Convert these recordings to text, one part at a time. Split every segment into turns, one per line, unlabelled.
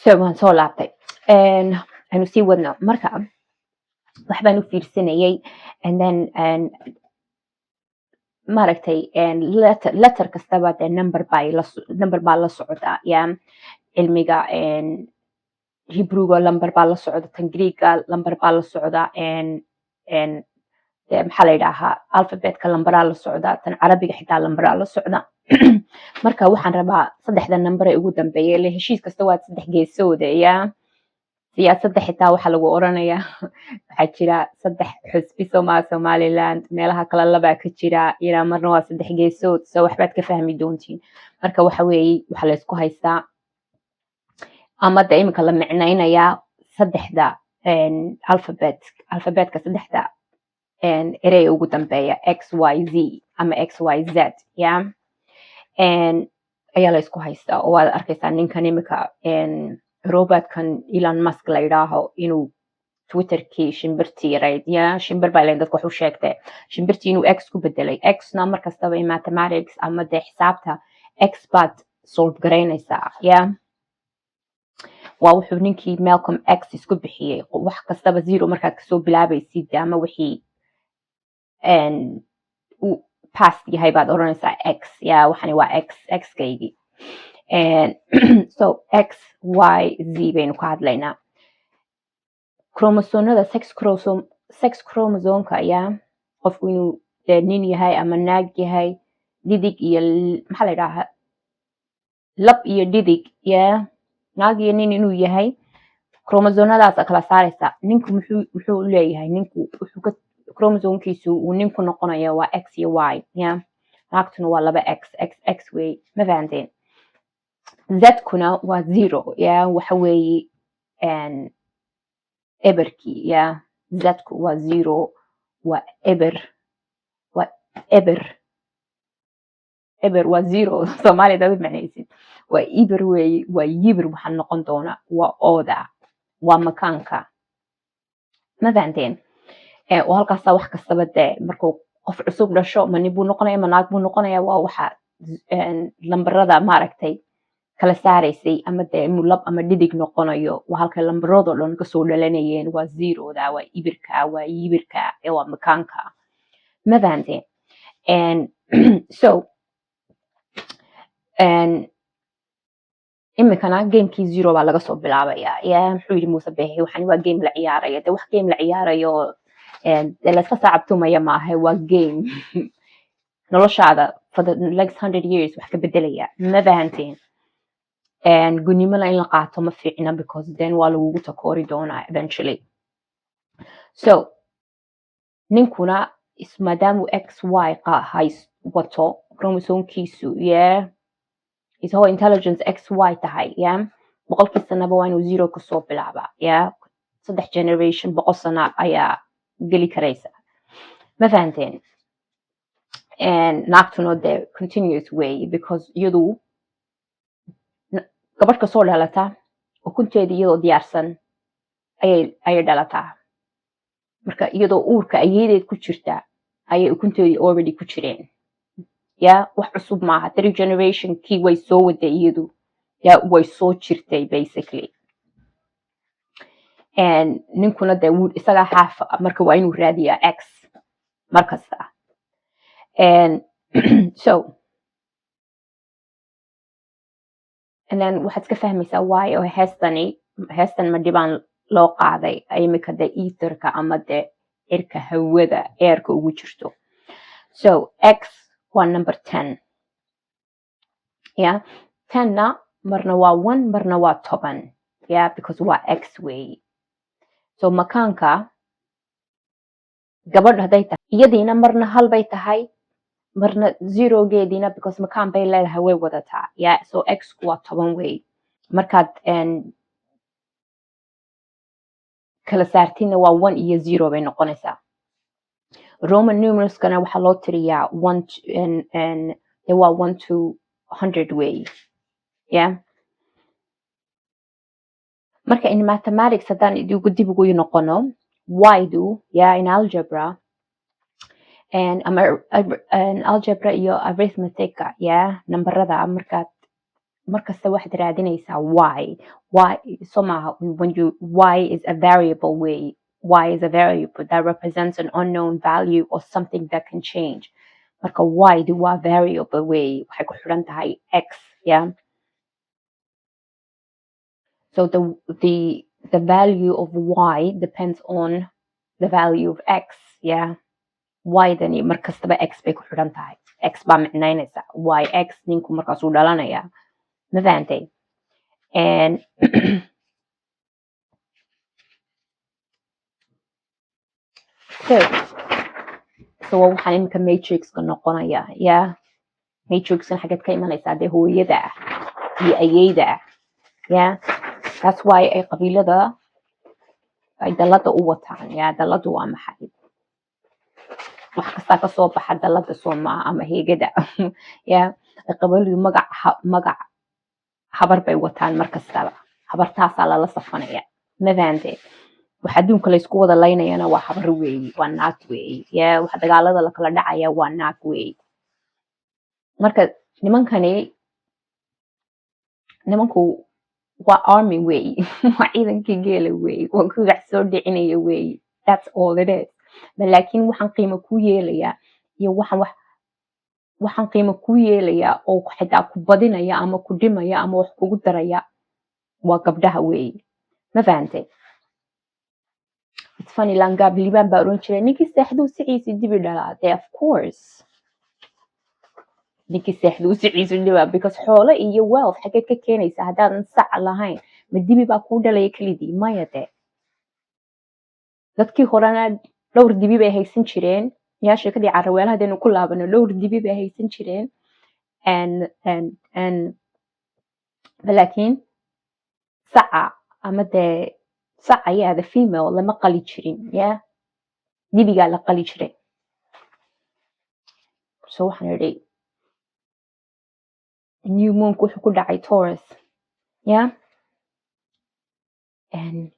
So waan soo laabtay. Aynu sii wadno. Marka waxbaan u fiirsanayay and then maaragtay letter kastaba dee number baa la socda. Ya, cilmiga Hebrewga number baa la socda, tan Greega number baa la socda, maxaa la yidhaahaa, alphabetka lambaraa la socda, tan Carabiga xitaa lambaraa la socda. Marka waxaan rabaa saddexda number ee ugu dambeeya ile heshiis kasta waa saddex geesooda. Ya, siyaasadda xitaa waxaa lagu oranayaa waxaa jira saddex xusbi Somaliland, meelaha kale labaa ka jira ilaa marna waa saddex geesood. So waxbaad ka fahmi doontiin. Marka waxa weeye, waxaa la isku haystaa ama de iminka la micnaynayaa saddexda alphabet, alphabetka saddexda erey ugu dambeeya, XYZ ama XYZ. Ya, ayaa la isku haystaa oo waad arkaysaa ninkan iminka robotkan Elon Musk la yidhaaho inuu Twitterkii shimbirtii yarayd, ya, shimbir baa len dadka wax u sheegtay, shimbirtii inuu X ku bedelay. Xna mar kastaba in mathematics ama dee xisaabta X baad solve garaynaysaa. Ya, waa wuxuu ninkii Malcolm X isku bixiyey. Wax kastaba zero markaad kasoo bilaabaysid ama wixii uu past yahay baad odhanaysaa X. Ya, waxani waa X, X-kaygii. So XYZ baynu ka hadlaynaa. Chromosomada, sex chromosome, sex chromosomka, ayaa qofku inuu dee nin yahay ama naag yahay, dhidig iyo maxaa la yidhaahaa, lab iyo dhidig, ya, naag iyo nin inuu yahay, chromosomadaas kala saaraysa. Ninku muxuu leeyahay? Ninku wuxuu ka chromosomekiisu uu ninku noqonaya waa X iyo Y. Ya, naagtuna waa laba X, X X wey. Ma fahanteen? Z-kuna waa zero. Ya, waxa weeye eberkii. Ya, Z-ku waa zero, waa eber, waa eber, eber waa zero. Soomaaliya dad macnaysid waa eber weeye, waa yibir. Waxaa noqon doona waa ooda, waa makaanka. Ma fahanteen? Oo halkaasaa wax kastaba dee markuu qof cusub dhasho, ma nin buu noqonaya, ma naag buu noqonaya, waa waxa lambarada maaragtay kala saaraysay ama dee inuu lab ama dhidig noqonayo. Waa halkay lambaradoo dhan kasoo dhalanayeen, waa zeroda, waa ibirka, waa yibirka, waa makaanka. Ma fahanteen? So iminkana gamekii zero baa laga soo bilaabaya. Ya, muxuu yidhi Muuse Beexi? Waxani waa game la ciyaaraya. De wax game la ciyaarayo dee layska saacabtumaya maaha, waa game noloshaada for the next 100 years wax ka bedelaya. Ma fahanteen? Gunnimona in la qaato ma fiicna, because then waa lagugu takoori doonaa eventually. So ninkuna maadaamuu XY hays wato chromosomekiisu, yeah, his whole intelligence XY tahay, yeah, 100kii sanaba waa inuu zero kasoo bilaabaa. Yeah, saddex generation 100 sano ayaa geli karaysa. Ma fahanteen? Naagtuna dee continuous way, because iyadu gabadh kasoo dhalata ukunteeda iyadoo diyaarsan ayay dhalataa. Marka iyadoo uurka ayeedeed ku jirta ayay ukunteedii already ku jireen. Ya, wax cusub maaha. Three generation kii way soo waday iyadu. Ya, way soo jirtay basically. Ninkuna dee wuu isagaa xaafa, marka waa inuu raadiyaa X mar kasta. So and then waxaad iska fahmaysaa why oo heestani, heestan ma dhibaan loo qaaday imika dee etherka ama dee cirka, hawada, airka ugu jirto. So X waa number 10. Yeah, 10-na marna waa one, marna waa 10. Yeah, because waa X weeye. So makaanka gabadh hadday tahay, iyadiina marna hal bay tahay, marna zerogeediina, because makaan bay leedahay, way wadataa. Yeah, so X ku waa 10 wey. Markaad kala saartidna waa one iyo zero bay noqonaysaa. Roman numeralskana waxaa loo tiriyaa one and waa 1 to 100 wey. Yeah, marka in mathematics haddaan idigu dib ugu noqono y-du, yeah, in algebra and ama and algebra iyo arithmetica, yeah, nambarada markaad Markasta waxaad raadinaysaa y. Y so maaha? When you, y is a variable way. Y is a variable that represents an unknown value or something that can change. Marka y du waa variable way, waxay ku xidhan tahay x, yeah. So the value of y depends on the value of x, yeah. Y-dani mar kastaba x bay ku xidhan tahay, x baa micnaynaysa y. X ninku markaasuu dhalanaya, ma fahantay? And so waxaan iminka matrixka noqonaya, yeah. Matrixkan xageed ka imanaysaa? Dee hooyada ah iyo ayeyda ah, yeah. That's why ay qabiilada ay dalada u wataan, yeah. Daladu waa maxay? Wax kastaa kasoo baxa dalada, soo maaha? Ama heegada, yeah. Ay qabiiladu magac habar bay wataan. Mar kastaba habartaasaa lala safanaya, ma fahantay? Waxa adduunka laysku wada laynayana waa habar weeyi, waa naag weeyi, yeah. Waxa dagaalada lakala dhacaya waa naag weeyi. Marka nimankani, nimanku waa army weeyi, waa ciidankii geela weeyi, waa kuwii wax soo dhicinaya weeyi. That's all it is. Laakiin waxaan qiimo ku yeelayaa iyo waxaan qiimo ku yeelayaa oo xitaa ku badinaya ama ku dhimaya ama wax kugu daraya waa gabdhaha weeyi, ma fahantay? It's funny, langaab Liibaan baa oran jiray, "Ninkii seexduu siciisi dibi dhalaa." Dee of course, ninkii seexduu siciisu dhibaa, because xoolo iyo wealth xageed ka keenaysa haddaadan sac lahayn? Ma dibi baa kuu dhalaya kelidii? Maya. Dee dadkii horena dhowr dibi bay haysan jireen. Yaa sheekadii caraweelaha hadaynu ku laabano, dhowr dibi bay haysan jireen. And laakiin saca ama dee saca, yeah, the female lama qali jirin, yeah, dibigaa la qali jiray. So waxaan idhi, new moonku wuxuu ku dhacay Taurus, yeah, and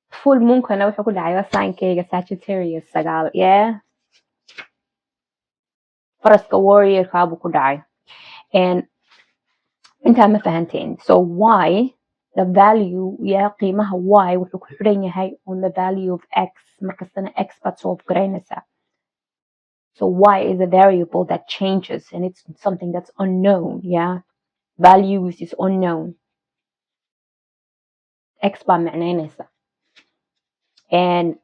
full moonkana wuxuu ku dhacay waa signkayga Sagittarius 9, yeah. Faraska warriorkaa buu ku dhacay. And intaa ma fahanteen? So y, the value, yeah, qiimaha y wuxuu ku xidhan yahay on the value of x. Markastana x baad solve garaynaysaa. So y is a variable that changes and it's something that's unknown, yeah. Values is unknown, x baa micnaynaysa. And